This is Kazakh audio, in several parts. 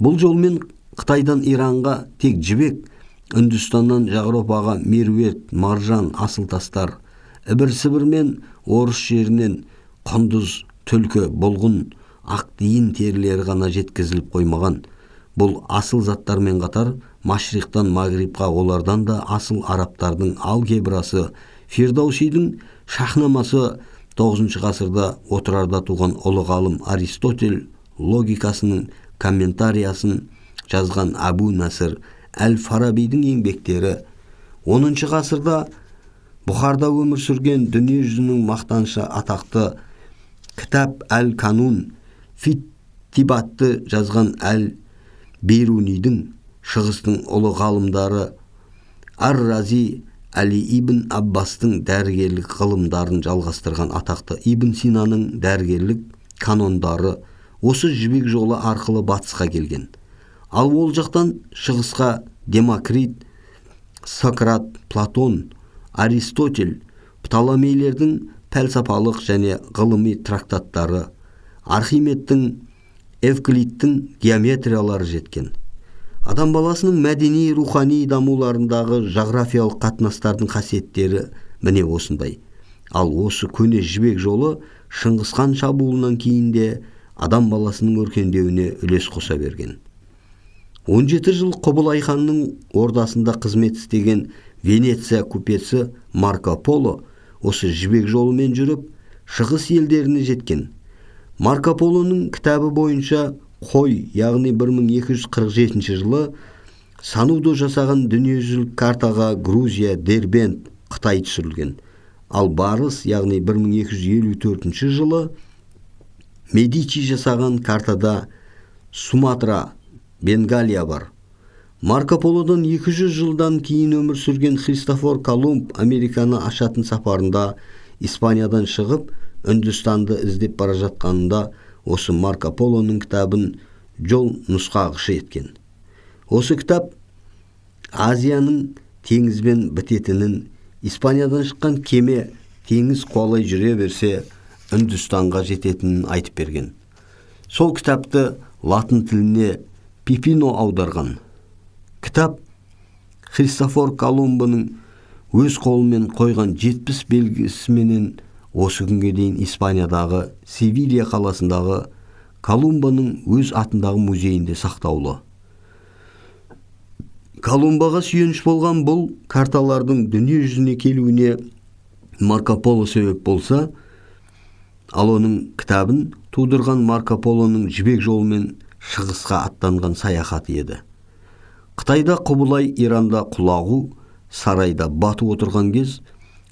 Бұл жолмен Қытайдан Иранға тек жібек, Үндістаннан Еуропаға меруерт, маржан, асыл тастар, ібір-сібір мен орыс жерінен құндыз, түлкі, бұлғын, ақ дейін терілері ғана жеткізіліп қоймаған. Бұл асыл заттармен қатар Машриқтан Магрибқа олардан да асыл арабтардың алгебрасы, Фирдаусидің шахнамасы, 9 ғасырда Отырарда туған ұлы ғалым Аристотель логикасының комментариясын жазған Әбу Насыр әл-Фарабидің еңбектері, 10 ғасырда Бұхарда өмір сүрген дүние жүзінің мақтанышы атақты Кітап әл-Канун Фит-Тибатты жазған әл-Берунидің, шығыстың ұлы ғалымдары Ар-Рази Әли ибн Аббастың дәрігерлік ғылымдарын жалғастырған атақты Ибн Синаның дәрігерлік канондары осы жібек жолы арқылы батысқа келген. Ал ол жақтан шығысқа Демокрит, Сократ, Платон, Аристотель, Птоломейлердің пәлсапалық және ғылыми трактаттары, Архимедтің, Эвклидтің геометриялары жеткен. Адам баласының мәдени, рухани дамуларындағы жағрафиялық қатынастардың қасиеттері міне осындай. Ал осы көне жібек жолы Шыңғысхан шабуылынан кейін де адам баласының өркендеуіне үлес қоса берген. 17 жыл Құбылай ханның ордасында қызмет істеген Венеция купеці Марко Поло осы жібек жолымен жүріп, шығыс елдеріне жеткен. Марко Полоның кітабы бойынша қой, яғни 1247 жылы Санудо жасаған дүниежүзілік картаға Грузия, Дербент, Қытай түсірілген. Ал барыс, яғни 1254 жылы Медичи жасаған картада Суматра, Бенгалия бар. Марко Полодан 200 жылдан кейін өмір сүрген Христофор Колумб Американы ашатын сапарында Испаниядан шығып, Үндістанды іздеп бара жатқанында осы Марко Полоның кітабын жол нұсқағышы еткен. Осы кітап Азияның теңізбен бітетінін, Испаниядан шыққан кеме теңіз қуалай жүре берсе, Үндістанға жететінін айтып берген. Сол кітапты латын тіліне Пипино аударған. Кітап Христофор Колумбының өз қолымен қойған 70 белгісіменен осы күнге дейін Испаниядағы Севилья қаласындағы Колумбаның өз атындағы музейінде сақтаулы. Колумбаға сүйеніш болған бұл карталардың дүние жүзіне келуіне Марко Поло себеп болса, ал оның кітабын тудырған Марко Полоның жібек жолымен шығысқа аттанған саяхаты еді. Қытайда Құбылай, Иранда Құлағу, сарайда Бату отырған кез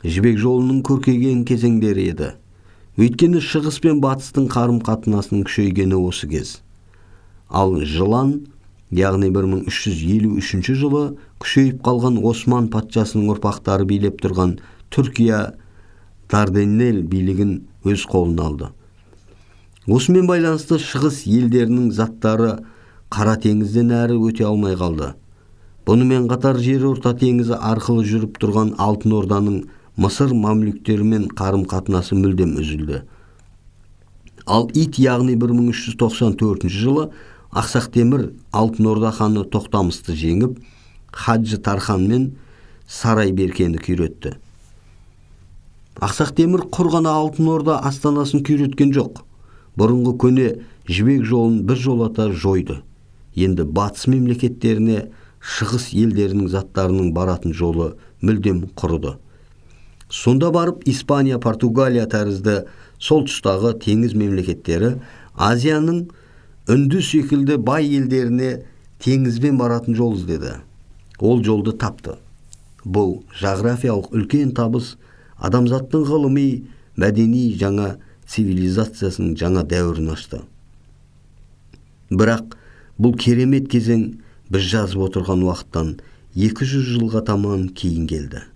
жібек жолының көркейген кезеңдері еді. Өйткені шығыс пен батыстың қарым-қатынасының күшейгені осы кез. Ал жылан, яғни 1353 жылы күшейіп қалған Осман патшасының ұрпақтары билеп тұрған Түркия Дарданелл билігін өз қолына алды. Осымен байланысты шығыс елдерінің заттары Қара теңізден әрі өте алмай қалды. Бұнымен қатар Жерорта теңізі арқылы жүріп тұрған Алтын Орданың Мысыр мамлюктерімен қарым-қатынасы мүлдем үзілді. Ал ит, яғни 1394 жылы Ақсақ Темір Алтын Орда ханы Тоқтамысты жеңіп, Хаджы Тархан мен Сарай Беркені күйретті. Ақсақ Темір құр ғана Алтын Орда астанасын күйреткен жоқ. Бұрынғы көне жібек жолын бір жолата жойды. Енді батыс мемлекеттеріне шығыс елдерінің заттарының баратын жолы мүлдем құрыды. Сонда барып Испания, Португалия тәрізді сол тұстағы теңіз мемлекеттері Азияның Үнді секілді бай елдеріне теңізбен баратын жол іздеді. Ол жолды тапты. Бұл жағрафиялық үлкен табыс адамзаттың ғылыми, мәдени жаңа цивилизациясының жаңа дәуірін ашты. Бірақ бұл керемет кезең біз жазып отырған уақыттан 200 жылға таман кейін келді.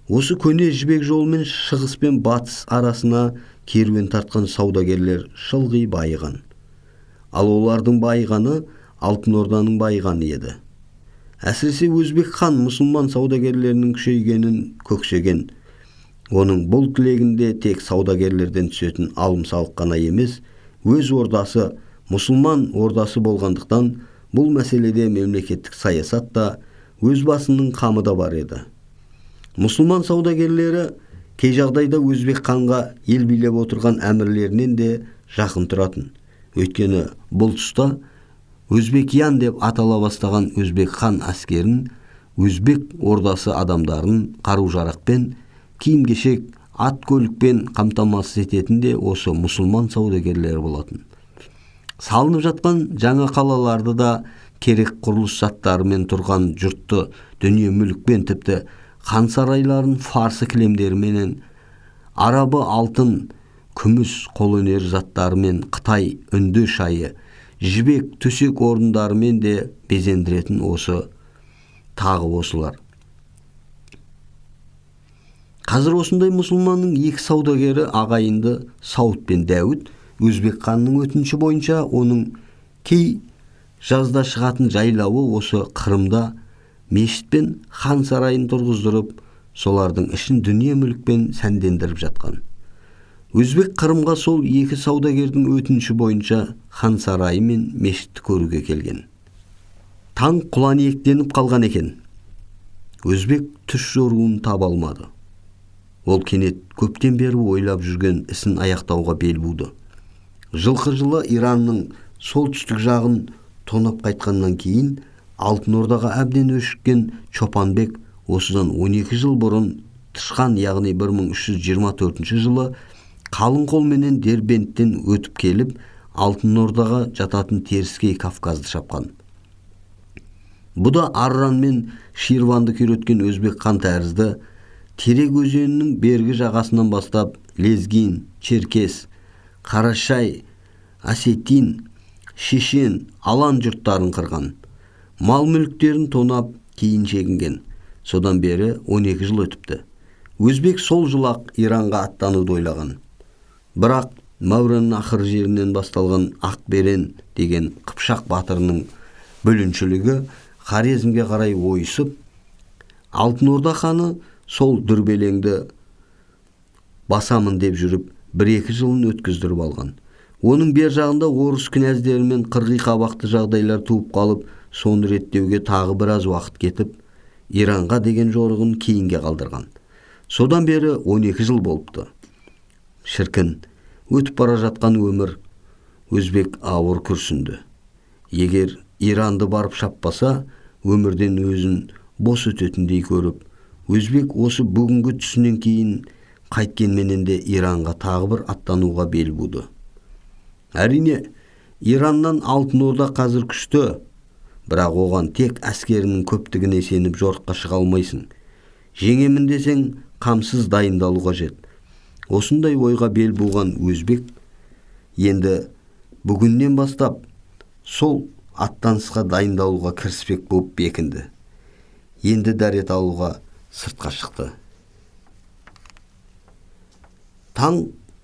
Осы көне жібек жолымен шығыс пен батыс арасына керуен тартқан саудагерлер шылғи байыған. Ал олардың байығаны Алтын Орданың байығаны еді. Әсіресе Өзбек хан мұсылман саудагерлерінің күшейгенін көксеген. Оның бұл тілегінде тек саудагерлерден түсетін алым-салық қана емес, өз ордасы Мұсылман ордасы болғандықтан бұл мәселеде мемлекеттік саясат та өз басының қамы да бар еді. Мұсылман саудагерлері кей жағдайда Өзбек ханға ел билеп отырған әмірлерінен де жақын тұратын. Өйткені бұл тұста Өзбекиян деп атала бастаған Өзбек хан әскерін, Өзбек ордасы адамдарын қару-жарақпен, киім-кешек, ат көлікпен қамтамасыз ететін де осы мұсылман саудагерлері болатын. Салынып жатқан жаңа қалаларды да керек құрылыс заттарымен тұрған жұртты дүние мүлікпен, тіпті хан сарайларын фарсы кілемдеріменен, арабы алтын, күміс қолөнер заттарымен, қытай үнді шайы, жібек төсек орындарымен де безендіретін осы тағы осылар. Қазір осындай мұсылманның екі саудагері ағайынды Сауыт пен Дәуіт Өзбек ханның өтініші бойынша оның кей жазда шығатын жайлауы осы Қырымда мешіт пен хан сарайын тұрғыздырып, солардың ішін дүние мүлікпен сәндендіріп жатқан. Өзбек Қырымға сол екі саудагердің өтініші бойынша хан сарайы мен мешітті көруге келген. Таң құланиектеніп қалған екен. Өзбек түс жоруын таба алмады. Ол кенет көптен бері ойлап жүрген ісін аяқтауға бел буды. Жылқы жылы Иранның солтүстік жағын тонап қайтқаннан кейін Алтын Ордаға әбден өшіккен Чопанбек осыдан 12 жыл бұрын тышқан, яғни 1324 жылы қалың қолменен Дербенттен өтіп келіп, Алтын Ордаға жататын теріскей Кавказды шапқан. Бұ да Арран мен Ширванды күйреткен Өзбек хан тәрізді Терек өзенінің бергі жағасынан бастап Лезгин, Черкес, Қарашай, Осетин, Шешен, Алан жұрттарын қырған. Мал мүліктерін тонап кейін шегінген. Содан бері 12 жыл өтіпті. Өзбек сол жылақ Иранға аттануды ойлаған. Бірақ Мәуереннахр жерінен басталған Ақберен деген Қыпшақ батырының бүліншілігі Хорезмге қарай ойысып, Алтын Орда ханы сол дүрбелеңді басамын деп жүріп, бір-екі жылын өткіздіріп алған. Оның бер жағында орыс князьдерімен қырғи қабақты жағдайлар туып қалып, соны реттеуге тағы біраз уақыт кетіп, Иранға деген жорығын кейінге қалдырған. Содан бері 12 жыл болыпты. Шіркін, өтіп бара жатқан өмір. Өзбек ауыр күрсінді. Егер Иранды барып шаппаса, өмірден өзін бос өтетіндей көріп, Өзбек осы бүгінгі түсінен кейін қайткенменен де Иранға тағы бір аттануға бел буды. Әрине, Ираннан Алтын Орда қазір күшті, бірақ оған тек әскерінің көптігіне сеніп жорыққа шыға алмайсың. Жеңемін десең, қамсыз дайындалу қажет. Осындай ойға бел буған Өзбек енді бүгіннен бастап сол аттанысқа дайындалуға кіріспек болып бекінді. Енді дәрет алуға сыртқа шықты. Таң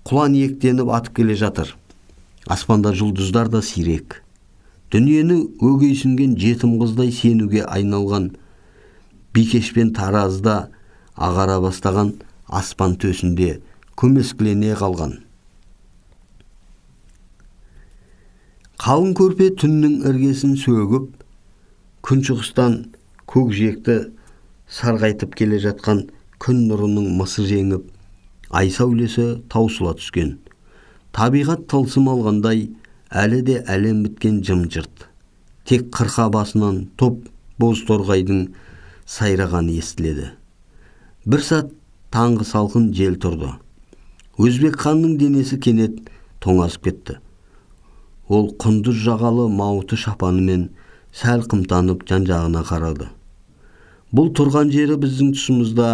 құланиектеніп атып келе жатыр. Аспанда жұлдыздар да сирек. Дүниені өгейсінген жетім қыздай сенуге айналған бикешпен таразда ағара бастаған аспан төсінде көмескілене қалған. Қалың көрпе түннің іргесін сөгіп, күншығыстан көкжиекті сарғайтып келе жатқан күн нұрының мысы жеңіп, ай сәулесі таусыла түскен. Табиғат тылсым алғандай, әлі де әлем біткен жым-жырт. Тек қырқа басынан топ боз торғайдың сайрағаны естіледі. Бір сәт таңғы салқын жел тұрды. Өзбек ханның денесі кенет тоңазып кетті. Ол құндыз жағалы мауыты шапанымен сәл қымтанып жан-жағына қарады. Бұл тұрған жері біздің тұсымызда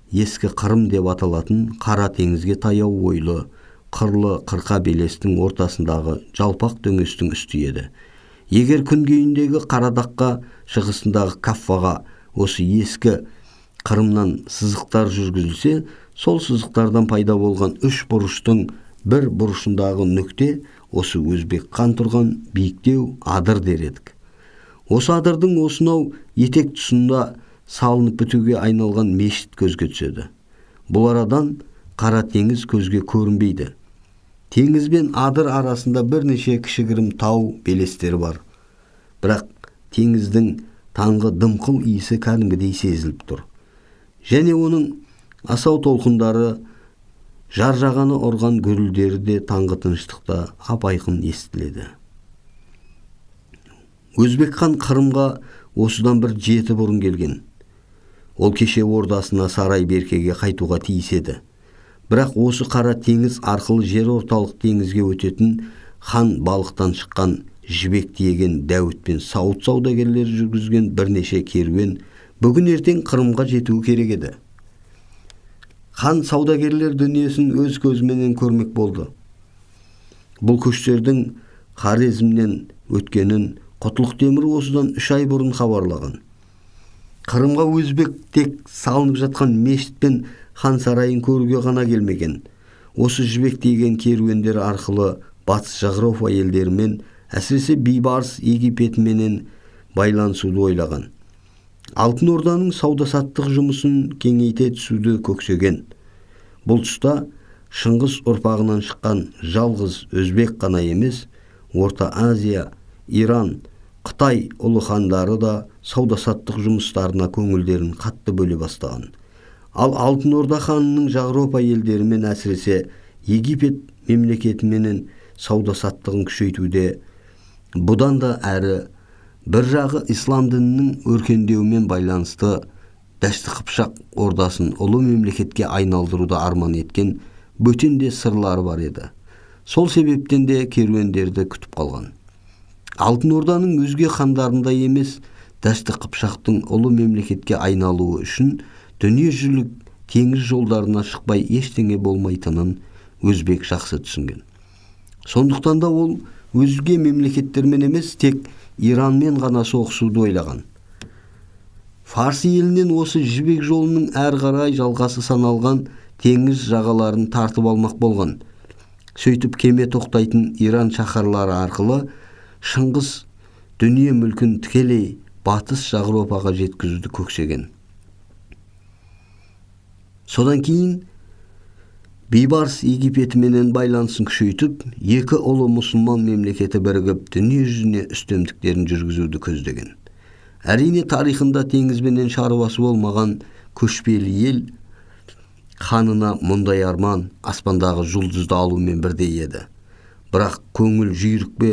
ескі Қырым деп аталатын Қара теңізге таяу ойлы, қырлы қырқа белестің ортасындағы жалпақ дөңестің үсті еді. Егер күнгейіндегі Қарадаққа, шығысындағы Каффаға осы ескі Қырымнан сызықтар жүргізілсе, сол сызықтардан пайда болған үш бұрыштың бір бұрышындағы нүкте осы Өзбек хан тұрған биіктеу адыр дер едік. Осы адырдың осынау етек тұсында салынып бітуге айналған мешіт көзге түседі. Бұл арадан Қара теңіз көзге көрінбейді. Теңіз бен Адыр арасында бірнеше кішігірім тау белестері бар. Бірақ теңіздің таңғы дымқыл иісі кәдімгідей сезіліп тұр. Және оның асау толқындары, жар жағаны ұрған гүрілдері де таңғы тыныштықта ап-айқын естіледі. Өзбек хан Қырымға осыдан бір 7 бұрын келген. Ол кеше ордасына Сарай Беркеге қайтуға тиіс еді. Бірақ осы қара теңіз арқылы жер орталық теңізге өтетін хан балықтан шыққан жібек тиеген Дәуіт пен Сауыт саудагерлері жүргізген бірнеше керуен бүгін ертең Қырымға жетуі керек еді. Хан саудагерлер дүниесін өз көзіменен көрмек болды. Бұл көштердің Хорезмнен өткенін Құтлық Темір осыдан 3 ай бұрын хабарлаған. Қырымға өзбек тек салынып жатқан мешіт пен хан сарайын көруге ғана келмеген. Осы жібек тиеген керуендер арқылы Батыс Жағрофа елдерімен, әсіресе Бейбарыс Египетіменен байланысуды ойлаған. Алтын Орданың сауда-саттық жұмысын кеңейте түсуді көксеген. Бұл тұста Шыңғыс ұрпағынан шыққан жалғыз өзбек қана емес, Орта Азия, Иран, Қытай ұлы хандары да сауда-саттық жұмыстарына көңілдерін қатты бөле бастаған. Ал Алтын Орда ханының Жағропа елдерімен, әсіресе Египет мемлекетіменен сауда-саттығын күшейтуде бұдан да әрі бір жағы ислам дінінің өркендеуімен байланысты Дәшті Қыпшақ ордасын ұлы мемлекетке айналдыруды арман еткен бөтен де сырлары бар еді. Сол себептен де керуендерді күтіп қалған. Алтын Орданың өзге хандарында емес, Дәшті Қыпшақтың ұлы мемлекетке айналуы үшін дүниежүзілік теңіз жолдарына шықпай ештеңе болмайтынын өзбек жақсы түсінген. Сондықтан да ол өзге мемлекеттермен емес, тек Иранмен ғана соғысуды ойлаған. Фарсы елінен осы жібек жолының әрі қарай жалғасы саналған теңіз жағаларын тартып алмақ болған. Сөйтіп кеме тоқтайтын Иран шаһарлары арқылы Шыңғыс дүние мүлкін тікелей Батыс Жағропаға жеткізуді көксеген. Содан кейін Бейбарыс Египетіменен байланысын күшейтіп, екі ұлы мұсылман мемлекеті бірігіп дүние жүзіне үстемдіктерін жүргізуді көздеген. Әрине тарихында теңізбенен шаруасы болмаған көшпелі ел ханына мұндай арман аспандағы жұлдызды алумен бірдей еді. Бірақ көңіл жүйрік пе,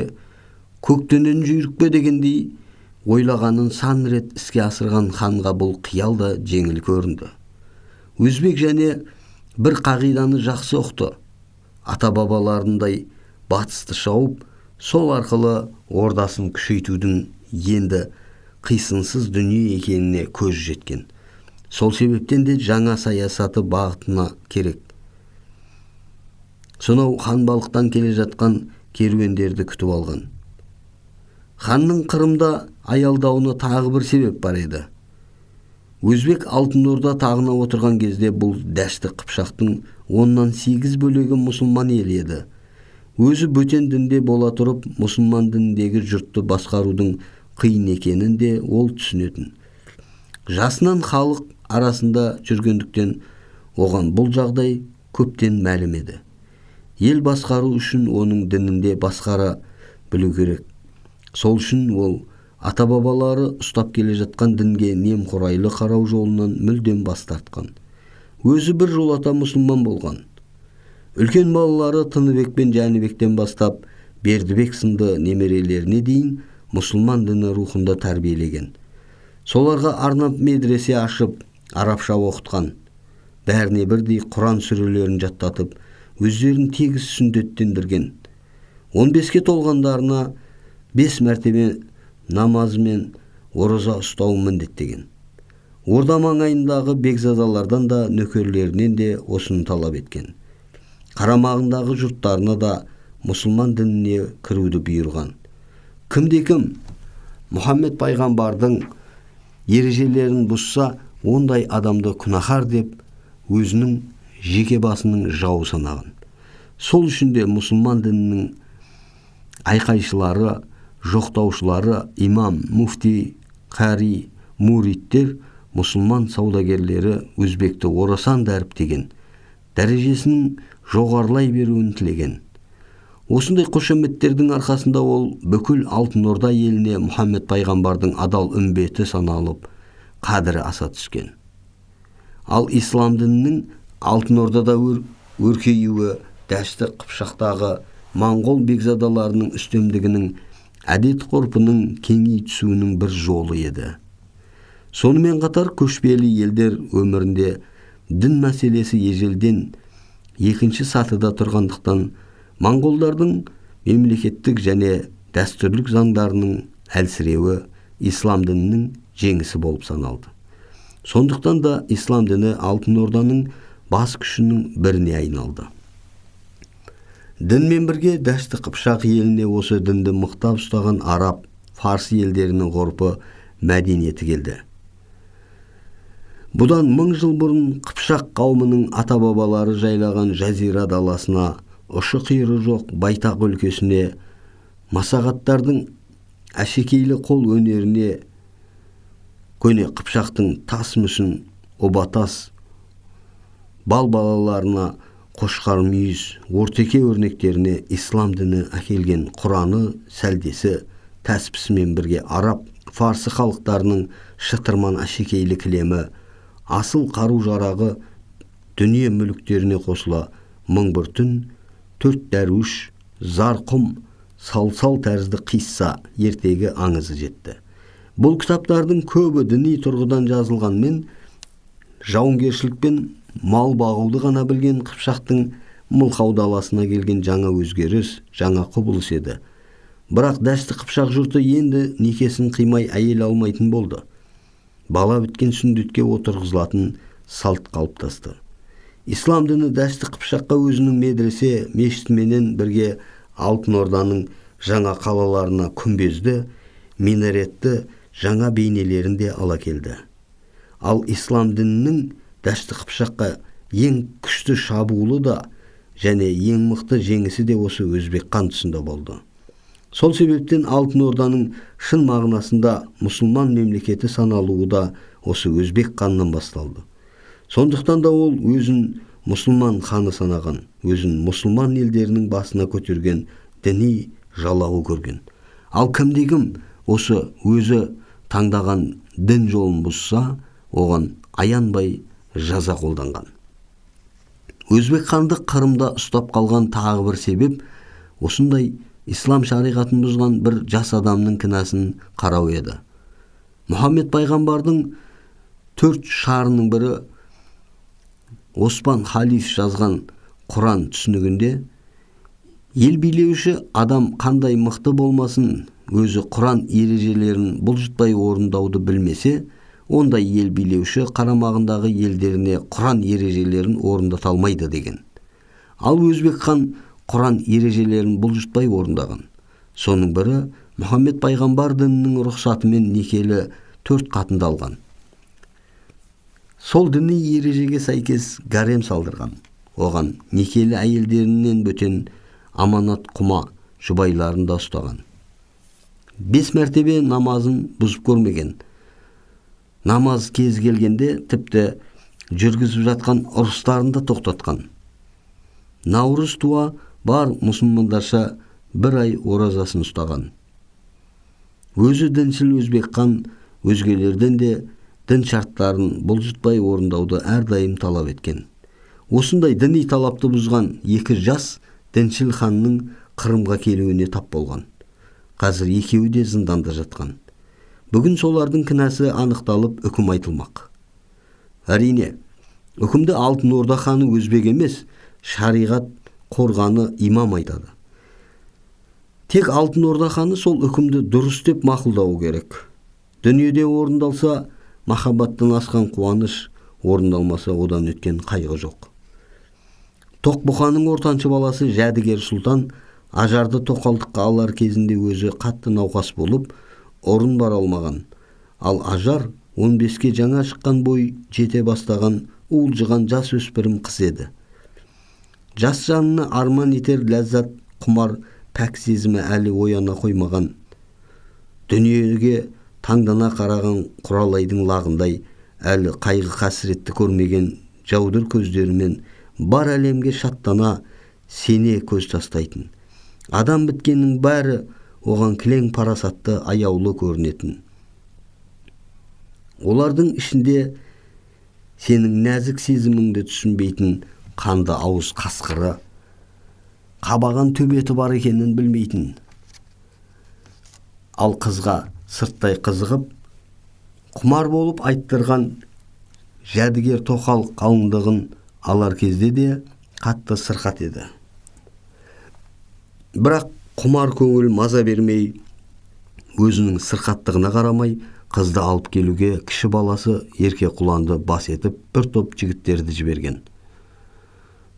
көктенен жүйрік пе дегендей ойлағанын сан рет іске асырған ханға бұл қиял да жеңіл көрінді. Өзбек және бір қағиданы жақсы ұқты. Ата-бабаларындай батысты шауып, сол арқылы ордасын күшейтудің енді қисынсыз дүние екеніне көз жеткен. Сол себептен де жаңа саясаты бағытына керек. Сонау ханбалықтан келе жатқан керуендерді күтіп алған. Ханның Қырымда аялдауына тағы бір себеп бар еді. Өзбек Алтын Орда тағына отырған кезде бұл Дәшті Қыпшақтың 8 бөлігі мұсылман елі еді. Өзі бөтен дінде бола тұрып, мұсылман дініндегі жұртты басқарудың қиын екенін де ол түсінетін. Жасынан халық арасында жүргендіктен оған бұл жағдай көптен мәлім еді. Ел басқару үшін оның дінінде басқара білу керек. Сол үшін ол ата-бабалары ұстап келе жатқан дінге немқұрайлы қарау жолынан мүлдем бас тартқан. Өзі бір жолата мұсылман болған. Үлкен балалары Тыныбек пен Жәнібектен бастап Бердібек сынды немерелеріне дейін мұсылман діні рухында тәрбиелеген. Соларға арнап медресе ашып, арабша оқытқан. Бәріне бірдей Құран сүрелерін жаттатып, өздерін тегіс сүндеттендірген. 15-ке толғандарына 5 мәртебе намазымен ораза ұстау міндеттеген. Орда маңайындағы бекзадалардан да нөкерлерінен де осыны талап еткен. Қарамағындағы жұрттарына да мұсылман дініне кіруді бұйырған. Кімде-кім Мұхаммед пайғамбардың ережелерін бұзса, ондай адамды күнәһар деп өзінің жеке басының жауы санаған. Сол үшін де мұсылман дінінің айқайшылары, жоқтаушылары, имам, муфти, қари, муриттер, мұсылман саудагерлері өзбекті орасан дәріптеген, дәрежесінің жоғарылай беруін тілеген. Осындай қошеметтердің арқасында ол бүкіл Алтын Орда еліне Мұхаммед пайғамбардың адал үмбеті саналып, қадірі аса түскен. Ал ислам дінінің Алтын Ордада өркеюі Дәшті Қыпшақтағы моңғол бекзадаларының үстемдігінің, әдет ғұрпының кеңей түсуінің бір жолы еді. Сонымен қатар көшпелі елдер өмірінде дін мәселесі ежелден екінші сатыда тұрғандықтан, моңғолдардың мемлекеттік және дәстүрлік заңдарының әлсіреуі ислам дінінің жеңісі болып саналды. Сондықтан да ислам діні Алтын Орданың бас күшінің біріне айналды. Дінмен бірге Дәшті Қыпшақ еліне осы дінді мықтап ұстаған араб, фарсы елдерінің ғұрпы, мәдениеті келді. Бұдан 1000 жыл бұрын Қыпшақ қауымының ата-бабалары жайлаған жазира даласына, ұшы-қиыры жоқ байтақ өлкесіне, масағаттардың әшекейлі қол өнеріне, көне Қыпшақтың тас мүсін, оба тас, бал балаларына, қошқар мүйіз, ортеке өрнектеріне ислам діні әкелген Құраны, сәлдесі, тәспісімен бірге араб, фарсы халықтарының шытырман әшекейлі кілемі, асыл қару-жарағы, дүние мүліктеріне қосыла 1001 түн, 4 дәруіш, зар құм, салсал тәрізді қисса ертегі аңызы жетті. Бұл кітаптардың көбі діни тұрғыдан жазылғанмен, жауынгершілікпен мал бағуды ғана білген Қыпшақтың мылқау даласына келген жаңа өзгеріс, жаңа құбылыс еді. Бірақ Дәшті Қыпшақ жұрты енді некесін қимай әйел алмайтын болды. Бала біткен сүндетке отырғызылатын салт қалыптасты. Ислам діні Дәшті Қыпшаққа өзінің медресе, мешітіменен бірге Алтын Орданың жаңа қалаларына күмбезді, минаретті жаңа бейнелерін де ала келді. Ал ислам дінінің Дәшті Қыпшаққа ең күшті шабуылы да және ең мықты жеңісі де осы Өзбек хан тұсында болды. Сол себептен Алтын Орданың шын мағынасында мұсылман мемлекеті саналуы да осы Өзбек ханнан басталды. Сондықтан да ол өзін мұсылман ханы санаған, өзін мұсылман елдерінің басына көтерген діни жалауы көрген. Ал кімде-кім осы өзі таңдаған дін жолын бұзса, оған аянбай жаза қолданған. Өзбек ханды Қырымда ұстап қалған тағы бір себеп осындай ислам шариғатын бұзған бір жас адамның кінәсін қарау еді. Мұхаммед пайғамбардың 4 шарының бірі Оспан халиф жазған Құран түсінігінде ел билеуші адам қандай мықты болмасын, өзі Құран ережелерін бұлжытпай орындауды білмесе, ондай ел билеуші қарамағындағы елдеріне Құран ережелерін орындата алмайды деген. Ал Өзбек хан Құран ережелерін бұлжытпай орындаған. Соның бірі Мұхаммед пайғамбар дінінің рұқсатымен некелі 4 қатынды алған. Сол діни ережеге сәйкес гарем салдырған. Оған некелі әйелдерінен бөтен аманат құма жұбайларын да ұстаған. 5 мәртебе намазын бұзып көрмеген. Намаз кез келгенде тіпті жүргізіп жатқан ұрыстарын да тоқтатқан. Наурыз туа бар мұсылмандарша бір ай оразасын ұстаған. Өзі діншіл Өзбек хан өзгелерден де дін шарттарын бұлжытпай орындауды әрдайым талап еткен. Осындай діни талапты бұзған 2 жас діншіл ханның Қырымға келуіне тап болған. Қазір екеуі де зынданда жатқан. Бүгін солардың кінәсі анықталып үкім айтылмақ. Әрине, үкімді Алтын Орда ханы Өзбек емес, шариғат қорғаны имам айтады. Тек Алтын Орда ханы сол үкімді дұрыс деп мақұлдауы керек. Дүниеде орындалса, махаббаттан асқан қуаныш, орындалмаса одан өткен қайғы жоқ. Тоқбұқаның ортаншы баласы Жәдігер сұлтан Ажарды тоқалдыққа алар кезінде өзі қатты науқас болып, орын бара алмаған. Ал Ажар 15-ке жаңа шыққан бой жете бастаған уылжыған жас өспірім қыз еді. Жас жанына арман етер ләззат құмар пәк сезімі әлі ояна қоймаған. Дүниеге таңдана қараған құралайдың лағындай әлі қайғы қасіретті көрмеген жаудыр көздерімен бар әлемге шаттана сене көз тастайтын. Адам біткеннің бәрі оған кілең парасатты, аяулы көрінетін. Олардың ішінде сенің нәзік сезіміңді түсінбейтін қанды ауыз қасқыры, қабаған төбеті бар екенін білмейтін. Ал қызға сырттай қызығып, құмар болып айттырған Жәдігер тоқал қалыңдығын алар кезде де қатты сырқат еді. Бірақ құмар көңіл маза бермей, өзінің сырқаттығына қарамай, қызды алып келуге кіші баласы Ерке Құланды бас етіп бір топ жігіттерді жіберген.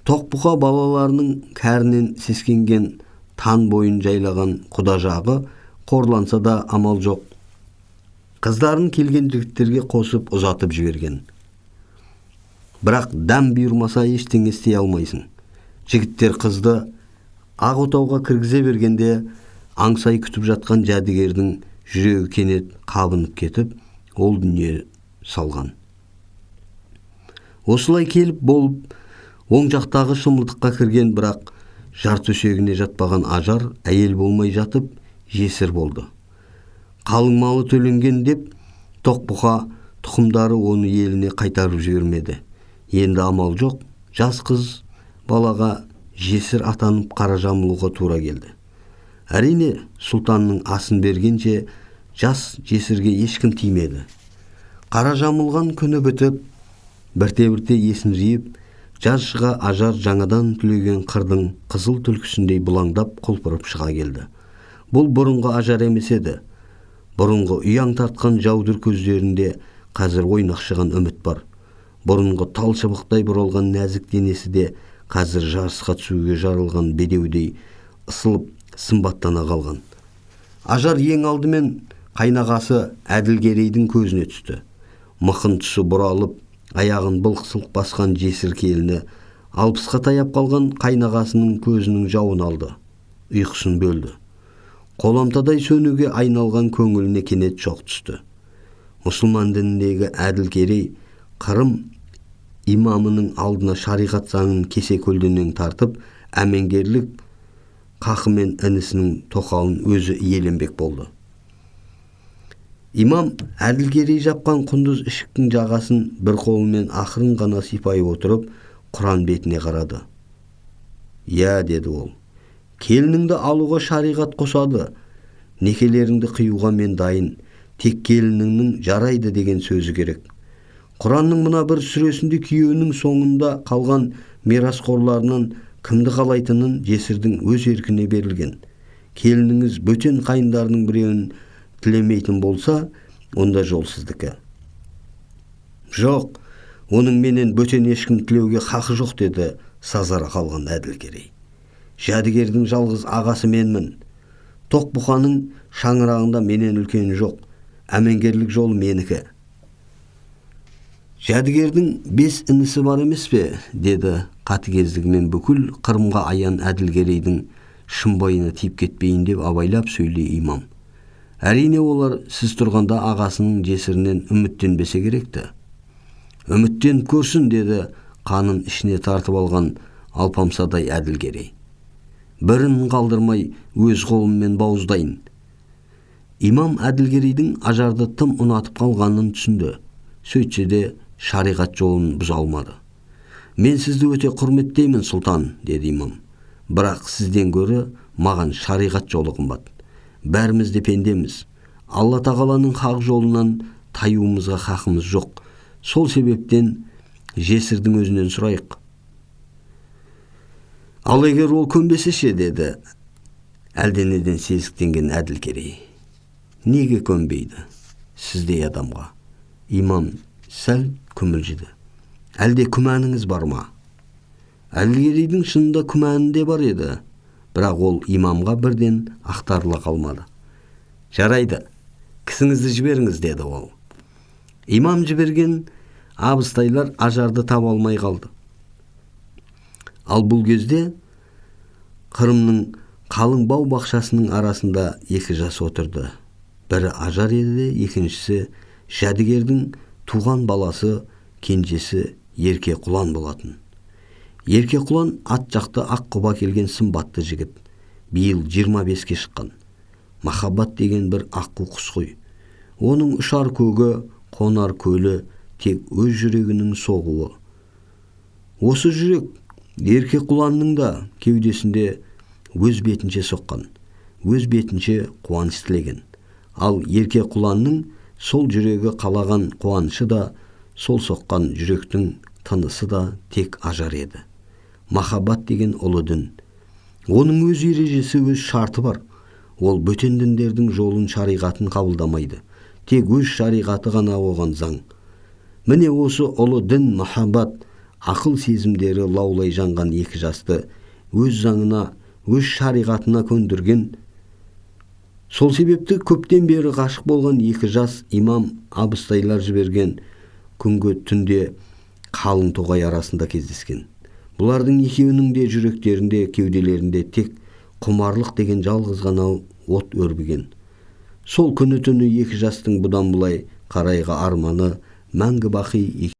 Тоқбұқа балаларының кәрінен сескенген тан бойын жайлаған құда жағы қорланса да амал жоқ. Қыздарын келген жігіттерге қосып ұзатып жіберген. Бірақ дәм бұйырмаса ештеңе істей алмайсың. Жігіттер қызды ақ отауға кіргізе бергенде аңсай күтіп жатқан Жәдігердің жүрегі кенет қабынып кетіп, ол дүние салған. Осылай келіп болып, оң жақтағы шымылдыққа кірген, бірақ жар төсегіне жатпаған Ажар әйел болмай жатып, жесір болды. Қалың малы төленген деп Тоқбұқа тұқымдары оны еліне қайтарып жібермеді. Енді амал жоқ, жас қыз балаға жесір атанып қара жамылуға тура келді. Әрине, сұлтанның асын бергенше жас жесірге ешкім тимеді. Қара жамылған күні бітіп, бірте-бірте есін жиып, жаз шыға Ажар жаңадан түлеген қырдың қызыл түлкісіндей бұлаңдап құлпырып шыға келді. Бұл бұрынғы Ажар емес еді. Бұрынғы ұяң тартқан жаудыр көздерінде қазір ойнақшыған үміт бар. Бұрынғы тал шыбықтай бұралған нәзік денесі де қазір жарысқа түсуге жарылған бедеудей ысылып сымбаттана қалған. Ажар ең алдымен қайнағасы Әділгерейдің көзіне түсті. Мықын тұсы бұралып, аяғын былқ-сылқ басқан жесір келіні 60-қа таяп қалған қайнағасының көзінің жауын алды, ұйқысын бөлді. Қоламтадай сөнуге айналған көңіліне кенет шоқ түсті. Мұсылман дініндегі Әділгерей Қырым имамының алдына шариғат заңын кесе көлденең тартып, әмеңгерлік қақымен інісінің тоқалын өзі иеленбек болды. Имам Әділгерей жапқан құндыз ішіктің жағасын бір қолымен ақырын ғана сипай отырып, Құран бетіне қарады. «Иә», деді ол, «келініңді алуға шариғат қосады, некелеріңді қиюға мен дайын, тек келініңнің жарайды деген сөзі керек. Құранның мына бір сүресінде күйеуінің соңында қалған мирасқорларынан кімді қалайтынын жесірдің өз еркіне берілген. Келініңіз бөтен қайындарының біреуін тілемейтін болса, онда жол сіздікі». «Жоқ, оның менен бөтен ешкім тілеуге хақы жоқ», деді сазара қалған Әділгерей. «Жәдігердің жалғыз ағасы менмін. Тоқбұқаның шаңырағында менен үлкен жоқ. Әмеңгерлік жол менікі». «Жәдігердің 5 інісі бар емес пе?» деді қатыгездігімен бүкіл Қырымға аян Әділгерейдің шымбайына тиіп кетпейін деп абайлап сөйлей имам. Әрине, олар сіз тұрғанда ағасының жесірінен үміттенбесе керекті. «Үміттеніп көрсін», деді қанын ішіне тартып алған алпамсадай Әділгерей. «Бірін қалдырмай өз қолыммен бауыздайын». Имам Әділгерейдің Ажарды тым ұнатып қалғанын түсінді. Сөйтсе де шариғат жолын бұза алмады. «Мен сізді өте құрметтеймін, сұлтан», деді имам. «Бірақ сізден гөрі маған шариғат жолы қымбат. Бәріміз де пендеміз. Алла тағаланың хақ жолынан таюымызға хақымыз жоқ. Сол себептен жесірдің өзінен сұрайық». «Ал егер ол көнбесе ше?» деді әлденеден сезіктенген Әділгерей. «Неге көнбейді сіздей адамға?» Имам сәл күмілжіді. «Әлде күмәніңіз бар ма?» Әділгерейдің шынында күмәні де бар еді, бірақ ол имамға бірден ақтарыла қалмады. «Жарайды, кісіңізді жіберіңіз», деді ол. Имам жіберген абыстайлар Ажарды таба алмай қалды. Ал бұл кезде Қырымның қалың бау бақшасының арасында екі жас отырды. Бірі Ажар еді, екіншісі Жәдігердің туған баласы, кенжесі Ерке Құлан болатын. Ерке Құлан ат жақты ақ құба келген сымбатты жігіт. Биыл 25-ке шыққан. Махаббат деген бір аққу құс қой. Оның ұшар көгі, қонар көлі тек өз жүрегінің соғуы. Осы жүрек ерке құланның да кеудесінде өз бетінше соққан, өз бетінше қуаныш тілеген. Ал ерке құланның сол жүрегі қалаған қуанышы да, сол соққан жүректің тынысы да тек ажар еді. Махаббат деген ұлы дін. Оның өз ережесі, өз шарты бар. Ол бөтен діндердің жолын, шариғатын қабылдамайды. Тек өз шариғаты ғана оған заң. Міне осы ұлы дін махаббат, ақыл сезімдері лаулай жанған екі жасты өз заңына, өз шариғатына көндірген. Сол себепті көптен бері ғашық болған екі жас имам абыстайлар жіберген күнгі түнде қалың тоғай арасында кездескен. Бұлардың екеуінің де жүректерінде, кеуделерінде тек құмарлық деген жалғыз ғана от өрбіген. Сол күні түні екі жастың бұдан былай қарайғы арманы мәңгі бақи